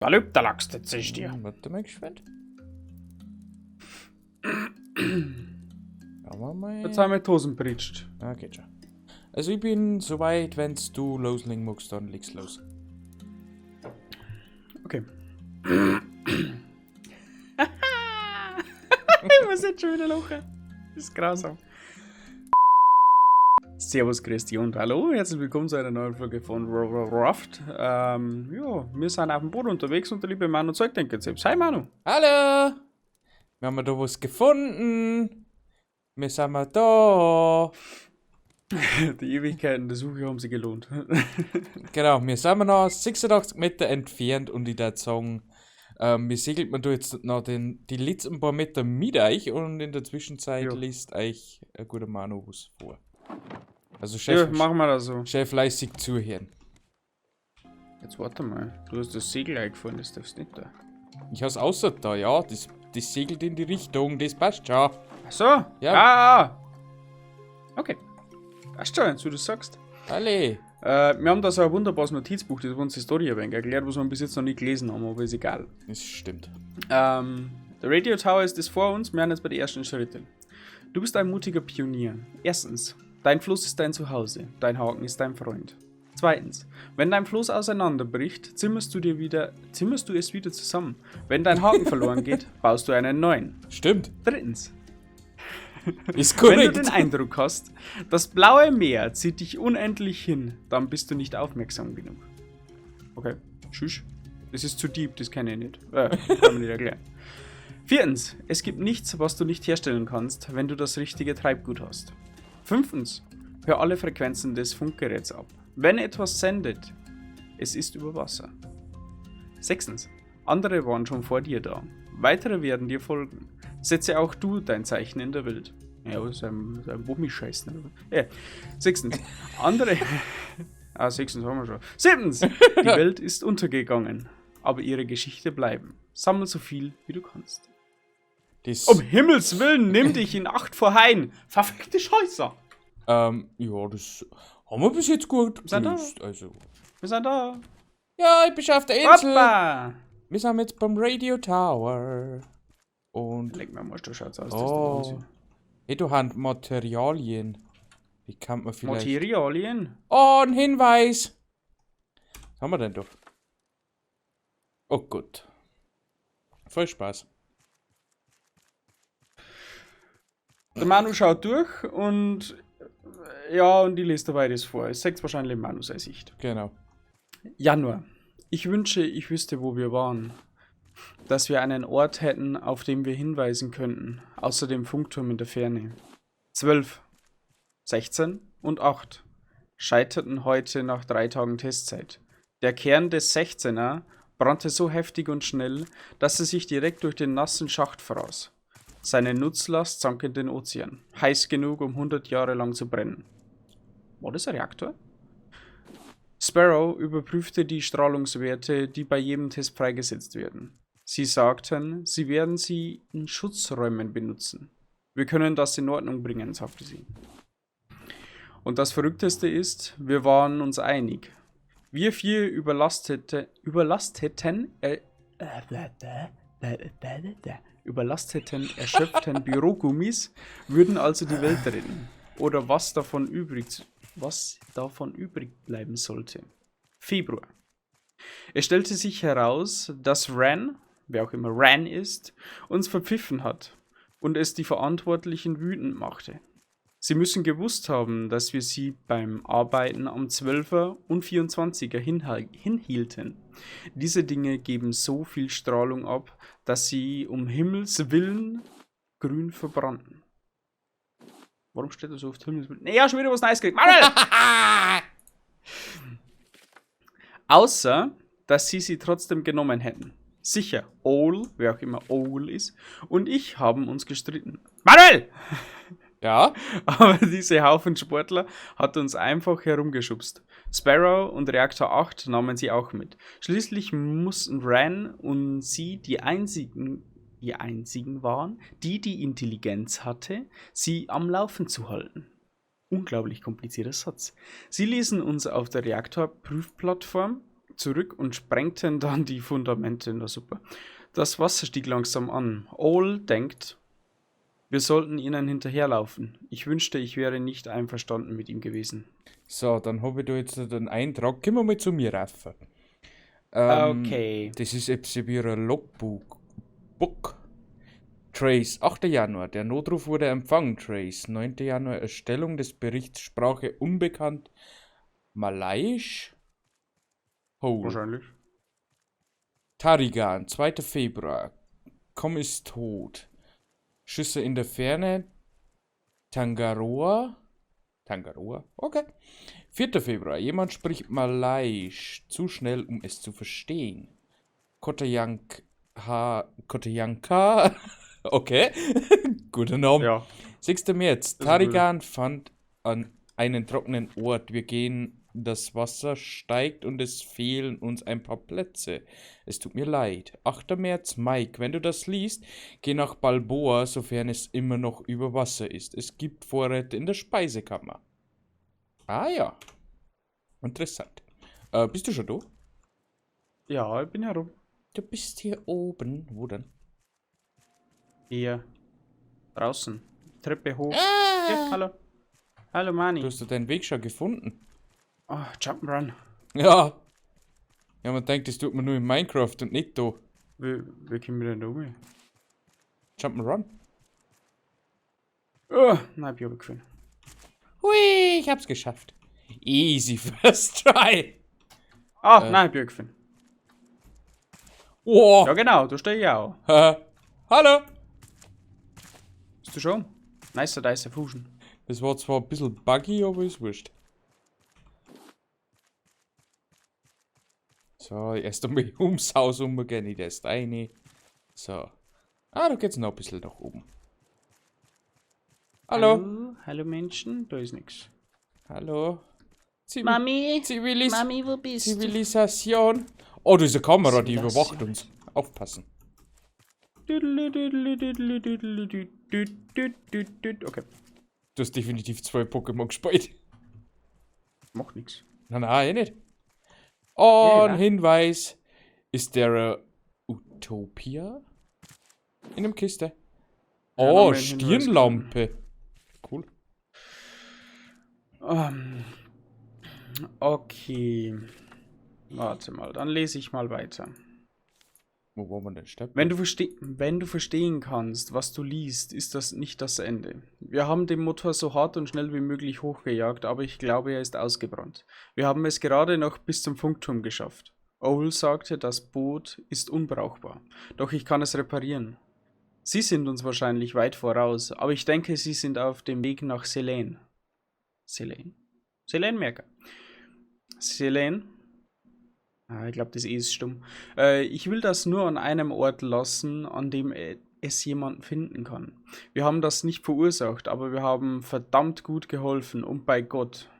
Da lebt der Lachs, das ist dir. Warte mal geschwind. Schauen wir mal. Jetzt haben wir die Hosen britscht. Ah, geht schon. Also ich bin soweit, wenn du loslegen magst, dann legst los. Okay. Ich muss jetzt schon wieder lachen. Das ist grausam. Servus, Christi und hallo. Herzlich willkommen zu einer neuen Folge von Raft. Ja, wir sind auf dem Boot unterwegs und der liebe Manu zeigt den selbst. Hi Manu. Hallo! Wir haben da was gefunden. Wir sind mal da. Die Ewigkeiten der Suche haben sich gelohnt. Genau, wir sind noch 86 Meter entfernt und ich würde sagen, wir segelt man da jetzt noch die letzten paar Meter mit euch und in der Zwischenzeit liest euch ein guter Manu was vor. Also Ja, Chef, machen wir das so. Chef fleißig zuhören. Jetzt warte mal, du hast das Segel eingefahren, das darfst du nicht da. Ich hab's außer da, ja, das segelt in die Richtung, das passt schon. Ach so, Ja. Ah. Okay. Passt schon, so du das sagst. Alle. Wir haben da so ein wunderbares Notizbuch, das uns die Story ein wenig erklärt, was wir bis jetzt noch nicht gelesen haben, aber ist egal. Das stimmt. Der Radio Tower ist das vor uns, wir sind jetzt bei den ersten Schritten. Du bist ein mutiger Pionier. Erstens, dein Fluss ist dein Zuhause, dein Haken ist dein Freund. Zweitens, wenn dein Floß auseinanderbricht, zimmerst du es wieder zusammen. Wenn dein Haken verloren geht, baust du einen neuen. Stimmt. Drittens, Ist wenn du korrekt. den Eindruck hast, das blaue Meer zieht dich unendlich hin, dann bist du nicht aufmerksam genug. Okay, tschüss. Das ist zu deep, das kenne ich nicht. Kann man nicht erklären. Viertens, es gibt nichts, was du nicht herstellen kannst, wenn du das richtige Treibgut hast. Fünftens, hör alle Frequenzen des Funkgeräts ab. Wenn etwas sendet, es ist über Wasser. Sechstens, andere waren schon vor dir da. Weitere werden dir folgen. Setze auch du dein Zeichen in der Welt. Ja, das ist ein Wummi-Scheiß, ne? Ja. Sechstens, andere. Ah, sechstens haben wir schon. Siebtens, die Welt ist untergegangen, aber ihre Geschichte bleiben. Sammel so viel, wie du kannst. Das, Um Himmels Willen, nimm dich in Acht vor Haien. Verfickte Scheiße. Ja, das haben wir bis jetzt gut Sind da? gelöst. Also. Wir sind da. Ja, ich bin schon auf der Insel. Hoppa. Wir sind jetzt beim Radio Tower. Und. Leck mir mal, du schaut's aus. Oh. Das ist der Hey, du hast Materialien. Die kann man vielleicht. Materialien. Oh, ein Hinweis! Was haben wir denn doch? Oh Gott. Voll Spaß. Der Manu schaut durch und ja, und ich lese dabei das vor. Es sagt wahrscheinlich Manu seine Sicht. Genau. Januar. Ich wünsche, ich wüsste, wo wir waren. Dass wir einen Ort hätten, auf den wir hinweisen könnten, außer dem Funkturm in der Ferne. 12, 16 und 8 scheiterten heute nach 3 Tagen Testzeit. Der Kern des 16er brannte so heftig und schnell, dass er sich direkt durch den nassen Schacht fraß. Seine Nutzlast sank in den Ozean, heiß genug, um 100 Jahre lang zu brennen. War das ein Reaktor? Sparrow überprüfte die Strahlungswerte, die bei jedem Test freigesetzt werden. Sie sagten, sie werden sie in Schutzräumen benutzen. Wir können das in Ordnung bringen, sagte sie. Und das Verrückteste ist, wir waren uns einig. Wir vier überlasteten, erschöpften Bürogummis würden also die Welt retten. Oder was davon übrig bleiben sollte. Februar. Es stellte sich heraus, dass Ran, wer auch immer Ran ist, uns verpfiffen hat und es die Verantwortlichen wütend machte. Sie müssen gewusst haben, dass wir sie beim Arbeiten am 12er und 24er hinhielten. Diese Dinge geben so viel Strahlung ab, dass sie um Himmels Willen grün verbrannten. Warum steht da so oft Himmels Willen? Naja, schon wieder was Neues gekriegt. Manuel! Außer, dass sie sie trotzdem genommen hätten. Sicher, Ol, wer auch immer Ol ist, und ich haben uns gestritten. Manuel! Ja? Aber diese Haufen Sportler hat uns einfach herumgeschubst. Sparrow und Reaktor 8 nahmen sie auch mit. Schließlich mussten Ran und sie die einzigen waren, die die Intelligenz hatte, sie am Laufen zu halten. Unglaublich komplizierter Satz. Sie ließen uns auf der Reaktorprüfplattform zurück und sprengten dann die Fundamente. Na super. Das Wasser stieg langsam an. Ole denkt, wir sollten ihnen hinterherlaufen. Ich wünschte, ich wäre nicht einverstanden mit ihm gewesen. So, dann habe ich da jetzt noch den Eintrag. Komm mal zu mir rauf. Okay. Das ist etwas wie ein Logbuch. Book. Trace, 8. Januar. Der Notruf wurde empfangen, Trace. 9. Januar, Erstellung des Berichts, Sprache unbekannt. Malaiisch? Hole. Wahrscheinlich. Tarigan, 2. Februar. Com ist tot. Schüsse in der Ferne. Tangaroa. Tangaroa? Okay. 4. Februar. Jemand spricht Malaiisch. Zu schnell, um es zu verstehen. Kotayanka. Kotayanka. Okay. Guter Name. Ja. 6. März. ist Tarigan fand an einen trockenen Ort. Wir gehen, das Wasser steigt und es fehlen uns ein paar Plätze. Es tut mir leid. 8. März, Mike, wenn du das liest, geh nach Balboa, sofern es immer noch über Wasser ist. Es gibt Vorräte in der Speisekammer. Ah ja. Interessant. Bist du schon da? Ja, ich bin herum. Du bist hier oben. Wo denn? Hier. Draußen. Treppe hoch. Ah! Ja, hallo. Hallo, Mani. Du hast ja deinen Weg schon gefunden. Oh, Jump'n'Run. Ja. Ja, man denkt, das tut man nur in Minecraft und nicht da. Wie kommen wir denn da um? Jump'n'Run. Oh, nein, ich bin runtergefallen. Hui, ich hab's geschafft. Easy first try. Ah, nein, ich bin runtergefallen. Oh. Ja, genau, da stehe ich auch. Hallo. Bist du schon? Nice, da ist der Fusion. Das war zwar ein bisschen buggy, aber ist wurscht. So, erst einmal ums Haus umgehen, nicht erst rein. So. Ah, da geht's noch ein bisschen nach oben. Hallo. Hallo, hallo Menschen, da ist nichts. Hallo. Zivil Mami, Zivilis Mami, wo bist du? Zivilisation. Oh, da ist eine Kamera, die überwacht uns. Aufpassen. Okay, Du hast definitiv 2 Pokémon gespielt. macht nichts. Nein, nein, eh nicht. Oh, Ja. ein Hinweis. Ist der Utopia? In der Kiste. Ja, Oh, noch mehr ein Hinweis. Stirnlampe. Cool. Okay. Warte mal, dann lese ich mal weiter. Wo wollen wir denn sterben? Wenn du verstehen kannst, was du liest, ist das nicht das Ende. Wir haben den Motor so hart und schnell wie möglich hochgejagt, aber ich glaube, er ist ausgebrannt. Wir haben es gerade noch bis zum Funkturm geschafft. Owl sagte, das Boot ist unbrauchbar. Doch ich kann es reparieren. Sie sind uns wahrscheinlich weit voraus, aber ich denke, sie sind auf dem Weg nach Selene. Selene? Selene Merker. Selene? Ah, ich glaub, das E ist stumm. Ich will das nur an einem Ort lassen, an dem es jemand finden kann. Wir haben das nicht verursacht, aber wir haben verdammt gut geholfen und bei Gott.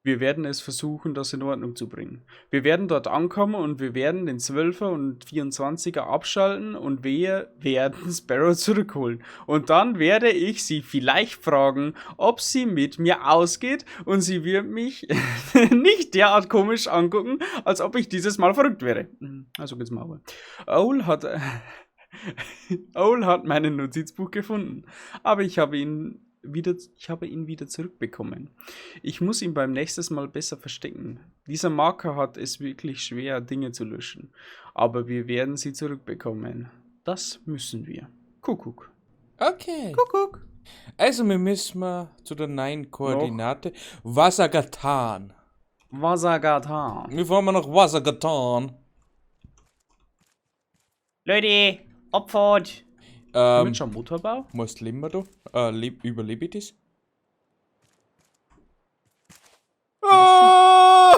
Wir werden es versuchen, das in Ordnung zu bringen. Wir werden dort ankommen und wir werden den 12er und 24er abschalten und wir werden Sparrow zurückholen. Und dann werde ich sie vielleicht fragen, ob sie mit mir ausgeht und sie wird mich nicht derart komisch angucken, als ob ich dieses Mal verrückt wäre. Also geht's mal aber. Owl hat mein Notizbuch gefunden, aber ich habe ihn wieder, ich habe ihn wieder zurückbekommen. Ich muss ihn beim nächsten Mal besser verstecken. Dieser Marker hat es wirklich schwer, Dinge zu löschen. Aber wir werden sie zurückbekommen. Das müssen wir. Kuckuck. Okay. Kuckuck. Also, wir müssen mal zu der neuen Koordinate. Wassergatan. Wassergatan. Wir fahren mal nach Wassergatan. Leute, Abfahrt. Schon Motorbau? Was leben wir da? Überlebe ich das? Ah!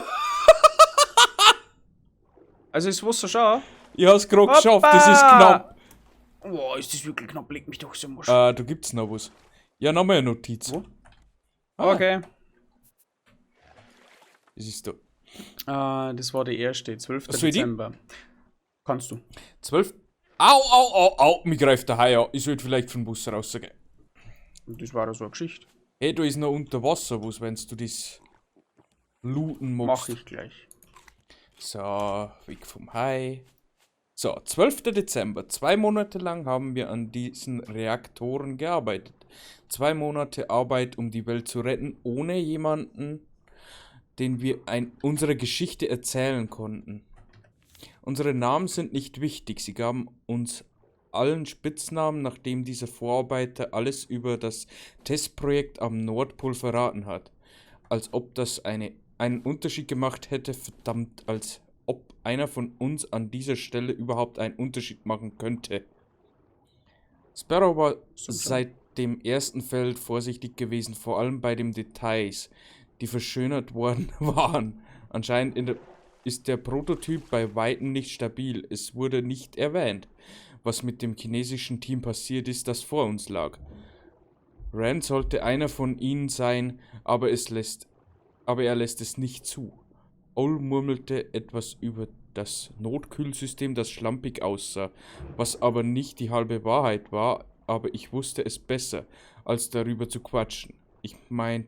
Also ist Wasser schon? Ich hab's grad geschafft, das ist knapp. Boah, ist das wirklich knapp, leg mich doch so musch. Da gibt's noch was. Ja, nochmal eine Notiz. Wo? Ah. Okay. Das ist da. Das war die erste, 12. Soll ich die? Dezember. Kannst du. 12. Au, au, au, au, mich greift der Hai an. Ich sollte vielleicht vom Bus rausgehen. Das war ja so eine Geschichte. Hey, da ist noch unter Wasser was, wenn du das looten magst. Mach ich gleich. So, weg vom Hai. So, 12. Dezember. 2 Monate lang haben wir an diesen Reaktoren gearbeitet. 2 Monate Arbeit, um die Welt zu retten, ohne jemanden, den wir unsere Geschichte erzählen konnten. Unsere Namen sind nicht wichtig. Sie gaben uns allen Spitznamen, nachdem dieser Vorarbeiter alles über das Testprojekt am Nordpol verraten hat. Als ob das einen Unterschied gemacht hätte, verdammt, als ob einer von uns an dieser Stelle überhaupt einen Unterschied machen könnte. Sparrow war seit dem ersten Feld vorsichtig gewesen, vor allem bei den Details, die verschönert worden waren. Anscheinend ist der Prototyp bei weitem nicht stabil. Es wurde nicht erwähnt, was mit dem chinesischen Team passiert ist, das vor uns lag. Rand sollte einer von ihnen sein, aber er lässt es nicht zu. Owl murmelte etwas über das Notkühlsystem, das schlampig aussah, was aber nicht die halbe Wahrheit war, aber ich wusste es besser, als darüber zu quatschen. Ich meine,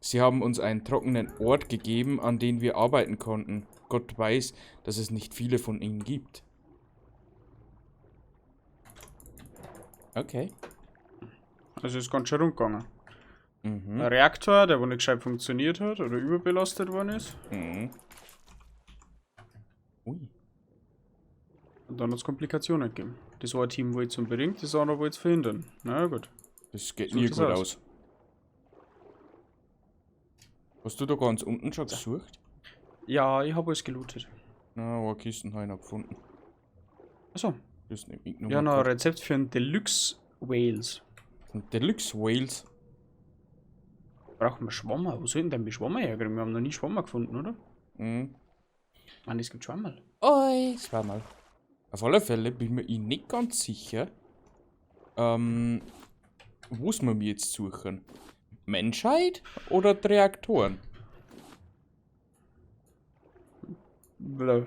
sie haben uns einen trockenen Ort gegeben, an dem wir arbeiten konnten. Gott weiß, dass es nicht viele von ihnen gibt. Okay. Also ist ganz schön rund gegangen. Ein Reaktor, der wo nicht gescheit funktioniert hat oder überbelastet worden ist. Ui. Und dann hat es Komplikationen gegeben. Das eine Team wollte es unbedingt, das andere wollte es verhindern. Na gut. Das geht So nie sieht's gut aus. aus. Hast du da ganz unten schon gesucht? Ja, ich habe alles gelootet. Na, eine Kisten habe ich noch gefunden. Achso. Das nehme ich Ja, noch ein noch. Rezept für ein Deluxe Wales. Ein Deluxe Wales. Brauchen wir Schwammer? Wo soll denn die Schwammer herkriegen? Wir haben noch nie Schwammer gefunden, oder? Mhm. Mann, es gibt Schwammerl. Oi, zweimal. Auf alle Fälle bin mir ich nicht ganz sicher, was wir mir jetzt suchen. Menschheit oder die Reaktoren? Blah.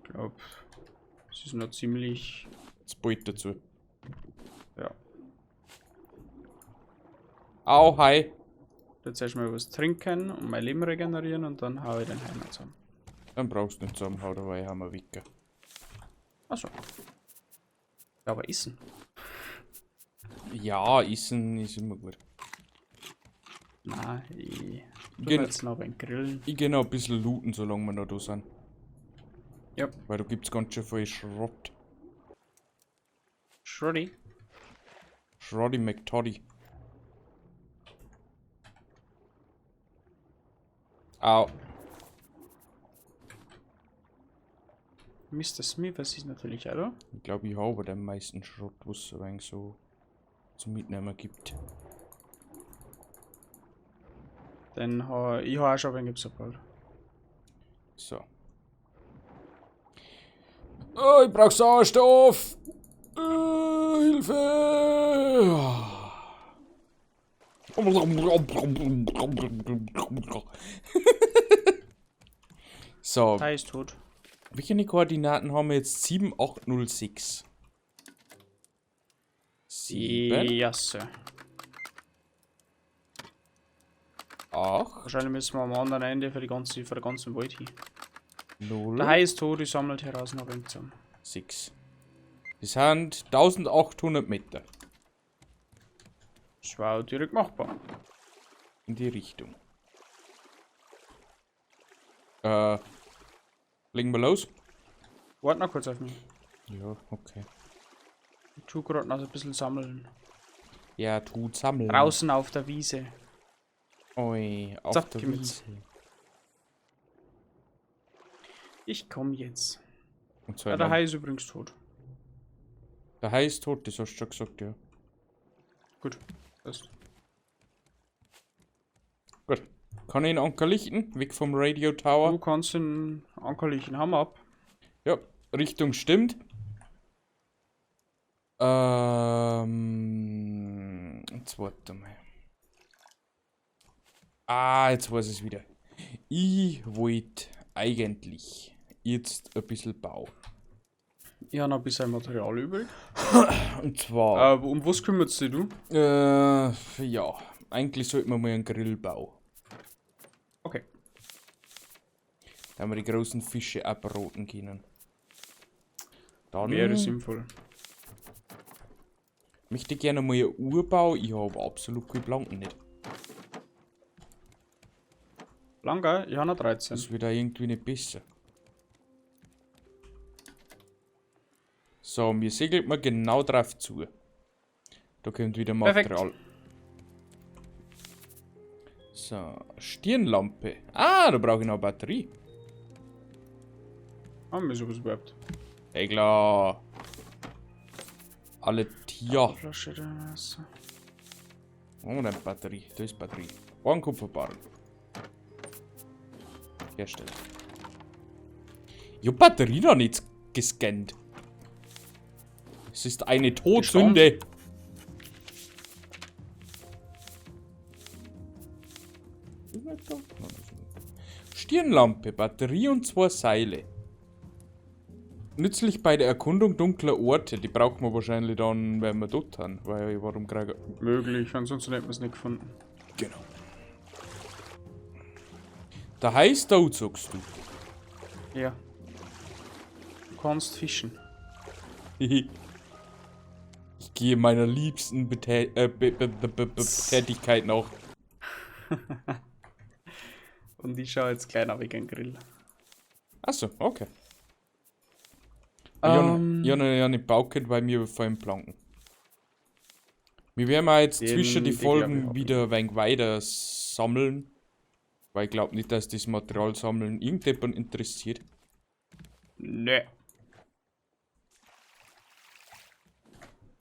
Ich glaube, es ist noch ziemlich. Das bald dazu. Ja. Au, hi. Jetzt erstmal was trinken und mein Leben regenerieren und dann hau ich den Heimat zusammen. Dann brauchst du nicht zusammenhauen, dabei haben wir Wicker. Achso. Ja, aber essen. Ja, essen ist immer gut. Nein, ich tu Genau. mir jetzt noch ein Grillen. Ich geh noch ein bisschen looten, solange wir noch da sind. Ja. Weil da gibt's ganz schön viel Schrott. Schrotty. Schrotty McToddy. Au. Mr. Smith, ist natürlich auch da. Ich glaube, ich habe den meisten Schrott, was es ein wenig so zum Mitnehmen gibt. Dann ha ich hab auch schon ein wenig abgebaut. So. Oh, ich brauch Sauerstoff! Hilfe! So, Der ist tot. welche Koordinaten haben wir jetzt? 7, 8, 0, 6. 7, Ja, Sir. 8, Wahrscheinlich müssen wir am anderen Ende für den ganzen Wald hin. 0, Der Hai ist tot, ich sammelt heraus noch ein wenig zusammen. 6. Das sind 1800 Meter Das war auch direkt machbar. in die Richtung. Legen wir los? Warte noch kurz auf mich. Ja, okay. Ich tu gerade noch ein bisschen sammeln. Ja, tut sammeln. Draußen auf der Wiese. Oi, auf So, der geh mit. Wiese. Ich komm jetzt. Und zwar Ja, der Hai ist übrigens tot. Der Hai ist tot, das hast du schon gesagt, ja. Gut. Das. Gut. Kann ich ihn Anker lichten? Weg vom Radio Tower. Du kannst den ankerlichen Hammer ab. Ja, Richtung stimmt. Jetzt warte mal. Ah, jetzt weiß ich es wieder. Ich wollte eigentlich jetzt ein bisschen bauen. Ich habe noch ein bisschen Material übrig. Und zwar, Um was kümmerst dich du? Ja, eigentlich sollte man mal einen Grill bauen. Okay. Da wir die großen Fische abroten können. Dann Wäre sinnvoll. Möchte ich gerne mal eine Uhr bauen. Ich habe absolut keine Planken nicht. Lange? Ich habe noch 13. Das wird auch irgendwie nicht besser. So, mir segelt man genau drauf zu. Da kommt wieder Perfekt. Material. So, Stirnlampe. Ah, da brauche ich noch eine Batterie. Haben wir sowas überhaupt? Ey, klar. Alle Tier. Flasche da. So. Oh, eine Batterie. Da ist Batterie. Ein Kupferbarren. Herstellen. Ich hab Batterie noch nicht gescannt. Es ist eine Todsünde. Stirnlampe, Batterie und 2 Seile. Nützlich bei der Erkundung dunkler Orte. Die braucht man wahrscheinlich dann, wenn wir dort sind. Weil, warum krieg ich Möglich, ansonsten hätten wir es nicht gefunden. Genau. Da heißt da, sagst du. Ja. Du kannst fischen. Ich gehe meiner liebsten Tätigkeit nach. Und ich schaue jetzt gleich nach wegen Grill. Achso, okay. Ich hab noch nicht bauen können, weil mir fallen Planken. Wir werden auch jetzt Den, zwischen die die glaub ich Folgen hab ich. wieder ein wenig weiter sammeln. Weil ich glaub nicht, dass das Material sammeln irgendjemand interessiert. Nö.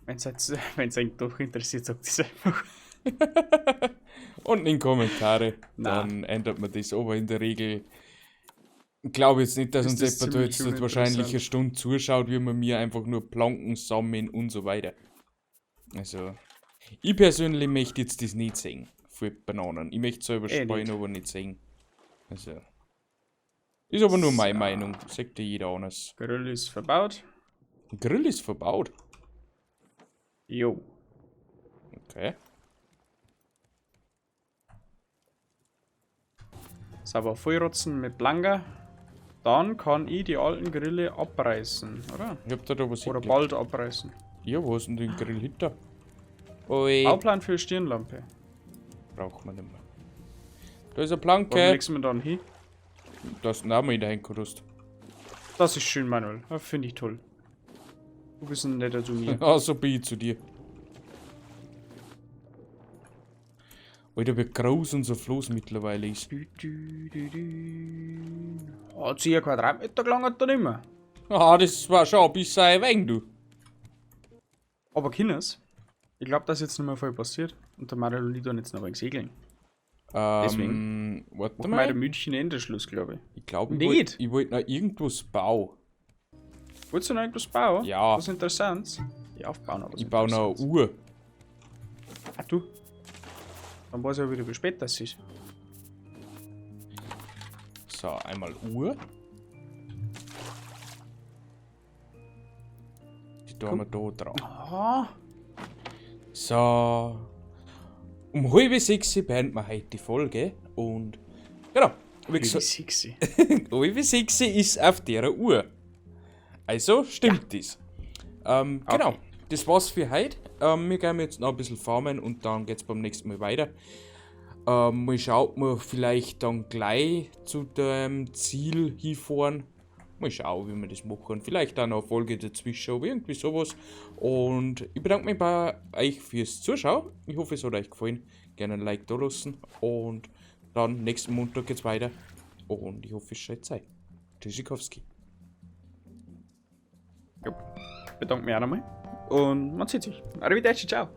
Wenn's jetzt, wenn's einen doch interessiert, sagt es einfach. Und in Kommentare. Na. Dann ändert man das. Aber in der Regel glaube jetzt nicht, dass Ist uns das jemand da ziemlich jetzt wahrscheinlich eine uninteressant. Stunde zuschaut, wie man mir einfach nur Planken sammeln und so weiter. Also, ich persönlich möchte jetzt das nicht sehen. Für Bananen. Ich möchte selber Eh spielen, nicht. aber nicht sehen. Also. Ist aber nur meine So. Meinung. Sagt dir jeder anders. Grill ist verbaut. Grill ist verbaut. Jo. Okay. Sauber vollrotzen mit Blanka. Dann kann ich die alten Grille abreißen, oder? Ich hab da was Oder hingelegt. bald abreißen. Ja, wo ist denn den Grill hinter? Oi. Bauplan für Stirnlampe. Braucht man nicht mehr. Da ist eine Wo Planke. legst du mir dann hin? Da ist ein Name in der Hände. Das ist schön, Manuel. Das finde ich toll. Du bist ein netter zu mir. Ah, so bin ich zu dir. Alter, wie groß unser Floß mittlerweile ist. Du, du, du, du. Hat sich ein Quadratmeter gelangt da nicht mehr. Ah, das war schon ein bisschen ein wenig, du. Aber Kinders, ich glaube, dass jetzt nicht mehr viel passiert. Und der Manuel und ich tun jetzt noch ein wenig segeln. Deswegen. Warte Machen wir mal. München Endeschluss, glaube ich. Ich glaube, ich Nicht. wollt noch irgendwas bauen. Wolltest du noch irgendwas bauen? Ja. Was Interessantes? Ja, aufbauen, aber was Ich baue noch eine Uhr. Ah, du. Dann weiß ich ja wieder, wie spät das ist. So, einmal Uhr. Die tun wir da drauf. Ah, So. Um 5:30 beenden wir heute die Folge. Und genau, wie gesagt, 5:30. 5:30 ist auf der Uhr. Also stimmt das. Genau, Okay. das war's für heute. Wir gehen jetzt noch ein bisschen farmen und dann geht's beim nächsten Mal weiter. Mal schauen, ob wir vielleicht dann gleich zu dem Ziel hinfahren. Mal schauen, wie wir das machen. Vielleicht auch noch eine Folge dazwischen oder irgendwie sowas. Und ich bedanke mich bei euch fürs Zuschauen. Ich hoffe, es hat euch gefallen. Gerne ein Like da lassen. Und dann nächsten Montag geht's weiter. Und ich hoffe, es scheint Zeit. Tschüssikowski. Jo. Bedanke mich auch nochmal. Und man sieht sich. Arrivederci, ciao.